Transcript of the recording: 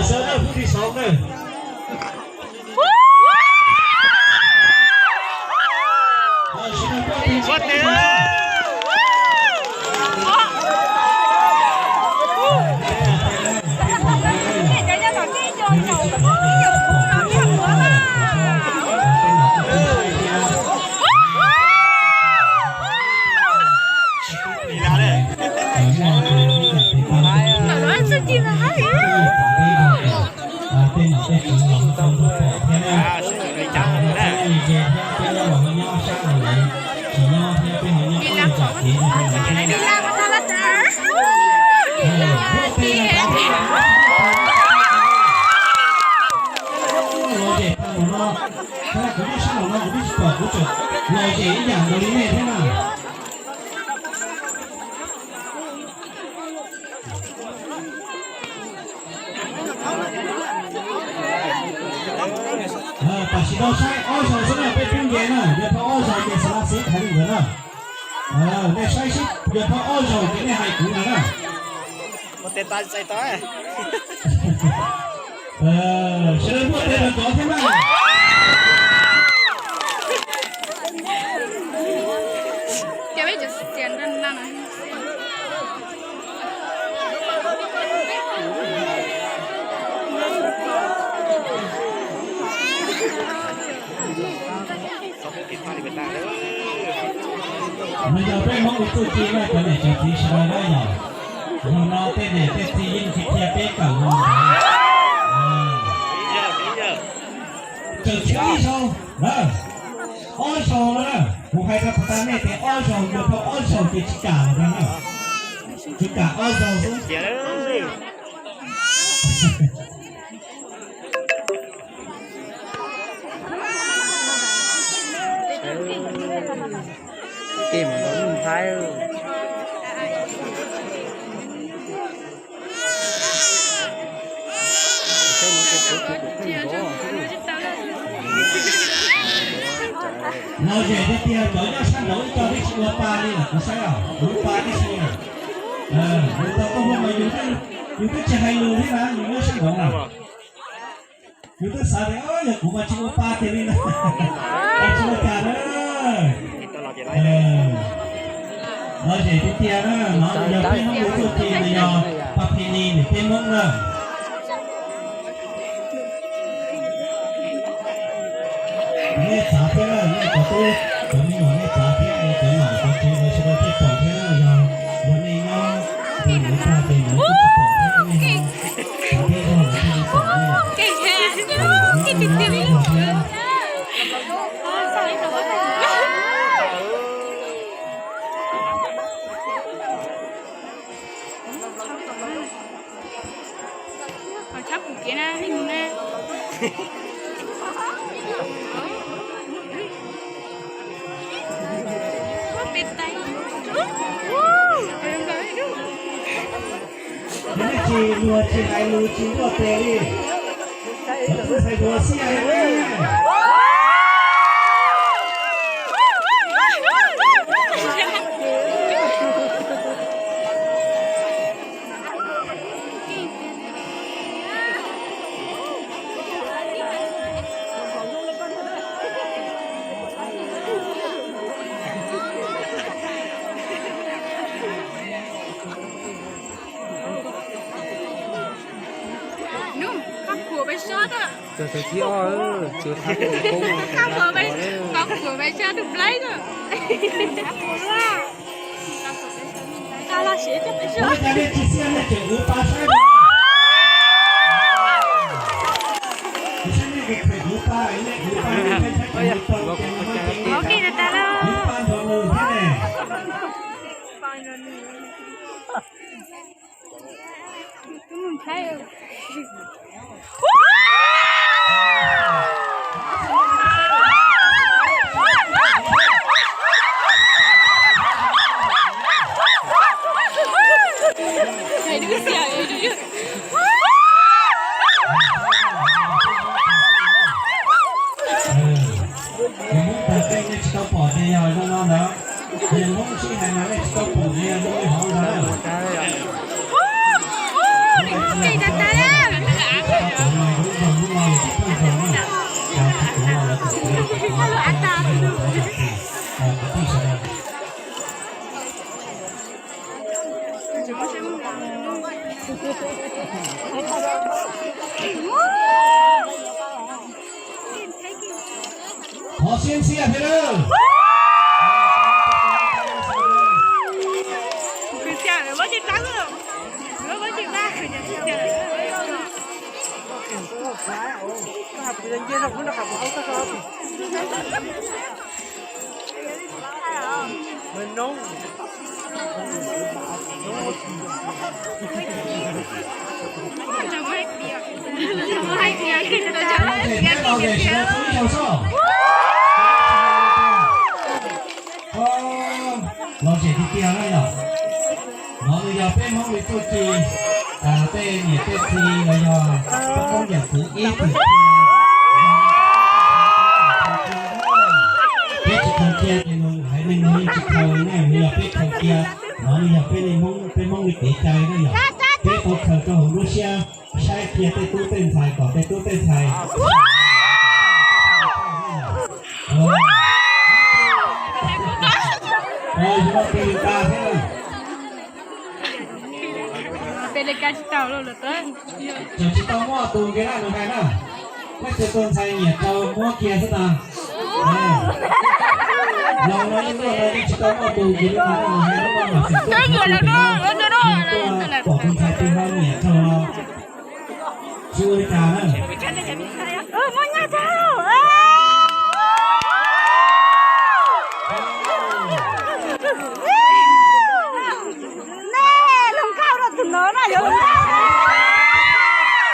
Sawv daws phút thib xoom na. Tej nom tej tswv los tau nrog pom thiab na. Ces thiab peb los nyob sab no lawm, tsis nyob thiab peb ho nyob ua zam kev no rau lawv thiab. Los zem tag npaum no, kuv nyob sab nraum no kuv twb tsis pom, kuv tseem los zem ib yam nkaus li nej thiab na. Tam sim no saib ob zaug xwb na, peb pib nce na, yog thaum ob zaug ces xav xib thaiv li ntawd na. Nej saib seb yog thaum ob zaug ces nej hais kuv ntag na. Sawv daws muaj tes los kov thiab na. Nws yog peb Hmoob ib txuj ci na cov niam cov txiv sawv daws na yom. Zaum no tej niam tej txiv yeej tsis qhia peb kawm los ntawd. Tseem tshuav ib zaug na, ob zaug no na, kuv hais rau puag ta nej tias ob zaug, yog thaum ob zaug ces tsis kam lawm na, tsis kam ob zaug xwb. Tim ntawd Thaib. Los zem tiag tiag, cov nyob sab nraud ib co twb tsis ua pa li lawm, kuv saib os, kuv ua pa tib si na. Yus tau koj hu mas yus twb tsis hais lus thiab na, yus nyob sab nraud na. Yus twb xav tias yog kuv mas tsis ua pa kiag li na. Tsis ua cas na. Los zem tiag tiag na, no yog peb Hmoob ua txuj ci no yog pa phi ni niam peb Hmoob na. Nej txav thiab na, nej cov tub cov me nyuam nej txav thiab, cov nom cov tswv lawv sawv daws thiaj pom thiab na, yog yog nej nyob tus lawv tag ces lawv kuj tsis pom thiab, nej ho txav thiab zog lawv thiaj li pom nej. Tshab pum kev na, ib mus na. Peb tais. Nej tsis luag tsis hais lus tsis ntuj tes li. Cov tub hais lus xij li. Tus thib ob, tus thib ob, qhov kuv pais sab tus plaib na. Ua cas nej tsis xia nej tseem uv pa saib? Saib nej tus kheem uv pa, nej uv pa, uv pa nrog nws thiab ne. Yog Hmoob tag tej nej tsis tau pom ces yog zoo no ntawd. Yog Hmoob sib hais mas nej tsis tau pom ces yog zoo li hauv ntawd. Qhov siab ntxiag thiab lawm. Lom zem tiag tiag na yom. No nws yog peb Hmoob li txuj ci, tej niam tej txiv los yog peb Hmoob yam txwv ib txwm cia. Peb tsis khaws cia ces nws haiv neeg nws yeej tsis khaws li na, nws yog peb khaws cia. No nws yog peb li Hmoob, peb Hmoob li kev cai na yom. Peb tau khaws rau hauv lub siab saib kiag tej tub tej ntxhais kom tej tub tej ntxhais Peb li ka tsis tau lauj, tseem tsis tau muaj tus nkev laj nws hais na. Muab tus tus ntxhais nyiam rau muab kiag xwb tas. Los no yeej tuaj no yeej tsis tau muaj tus nkev laj nws hais, lub no mam xwm tuaj, tuaj pom tus ntxhais twg ho nyiam rau no. Tsis ua li cas na. Nej los nkauj rau tus no na yom.